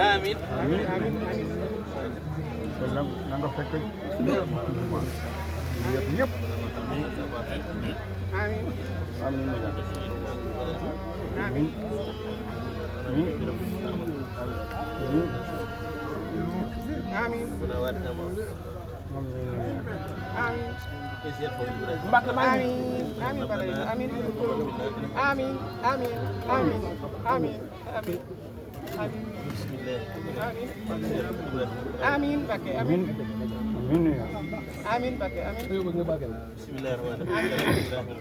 آمين آمين آمين nanga fekk yëpp آمين amin آمين آمين آمين آمين آمين آمين بك آمين amin آمين بك آمين Ayo, bagaimana? آمين